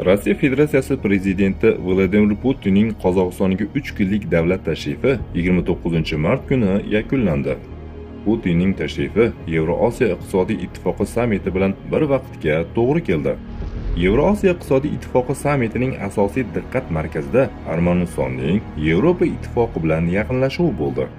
Rossiya Federatsiyasi prezidenti Vladimir Putinning Qozog'istonga 3 kunlik davlat tashrifi 29-mart kuni yakunlandi. Putinning tashrifi Yevrosiyo iqtisodiy ittifoqi sammiti bilan bir vaqtga to'g'ri keldi. Yevrosiyo iqtisodiy ittifoqi sammitining asosiy diqqat markazida Armanistonning Yevropa ittifoqi bilan yaqinlashuvi bo'ldi.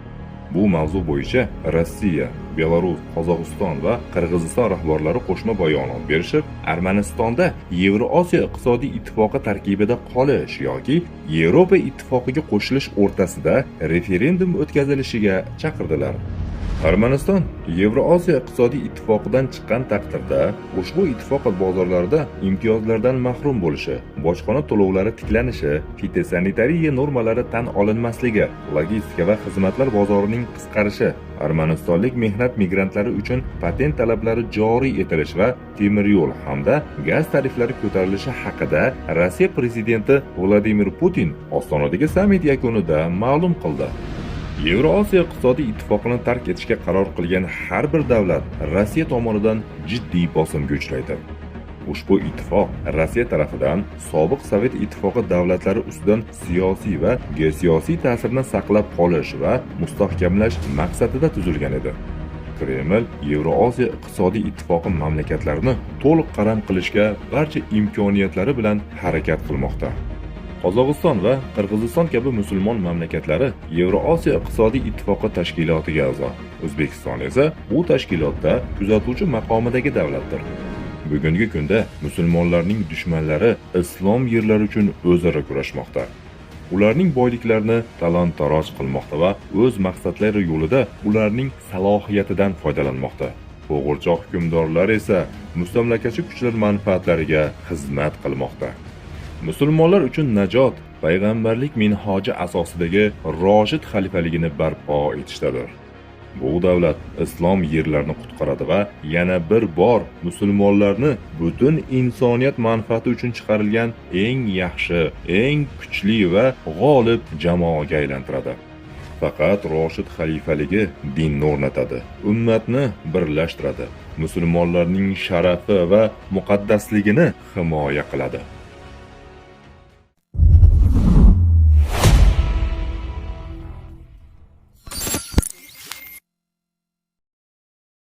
Bu mavzu bo'yicha Rossiya, Belarus, Qozog'iston va Qirg'iziston rahbarlari qo'shma bayonot berishib, Armanistonda Yevrosiyo iqtisodiy ittifoqi tarkibida qolish yoki Yevropa ittifoqiga qo'shilish o'rtasida referendum o'tkazilishiga chaqirdilar. Armaniston Yevrosiyo iqtisodiy ittifoqidan chiqqan taqdirda ushbu ittifoq bozorlarida imtiyozlardan mahrum bo'lishi, bojxona to'lovlari tiklanishi, fitosanitariya normalari tan olinmasligi, logistika va xizmatlar bozorining qisqarishi, armanistonlik mehnat migrantlari uchun patent talablari joriy etilishi va temir yo'l hamda gaz tariflari ko'tarilishi haqida Rossiya prezidenti Vladimir Putin Ostonadagi sammit yakunida ma'lum qildi. Yevrosiyo iqtisodiy ittifoqini tark etishga qaror qilgan har bir davlat Rossiya tomonidan jiddiy bosimga uchraydi. Ushbu ittifoq Rossiya tarafidan sobiq Sovet ittifoqi davlatlari ustidan siyosiy va geosiyosiy ta'sirni saqlab qolish va mustahkamlash maqsadida tuzilgan edi. Kreml Yevrosiyo iqtisodiy ittifoqi mamlakatlarini to'liq qaram qilishga barcha imkoniyatlari bilan harakat qilmoqda. Qozog'iston va Qirg'iziston kabi musulmon mamlakatlari Yevrosiyo iqtisodiy ittifoqi tashkilotiga a'zo. O'zbekiston esa bu tashkilotda kuzatuvchi maqomidagi davlatdir. Bugungi kunda musulmonlarning dushmanlari islom yerlari uchun o'zaro kurashmoqda. Ularning boyliklarini talon-taroj qilmoqda va o'z maqsadlari yo'lida ularning salohiyatidan foydalanmoqda. Qo'g'irchoq hukmdorlar esa mustamlakachi kuchlar manfaatlariga xizmat qilmoqda. Musulmonlar uchun najot payg'ambarlik minhoji asosidagi Roshid xalifaligini barpo etishdadir. Bu davlat islom yerlarini qutqaradi va yana bir bor musulmonlarni butun insoniyat manfaati uchun chiqarilgan eng yaxshi, eng kuchli va g'olib jamoaga aylantiradi. Faqat Roshid xalifaligi dinni o'rnatadi, ummatni birlashtiradi, musulmonlarning sharafi va muqaddasligini himoya qiladi.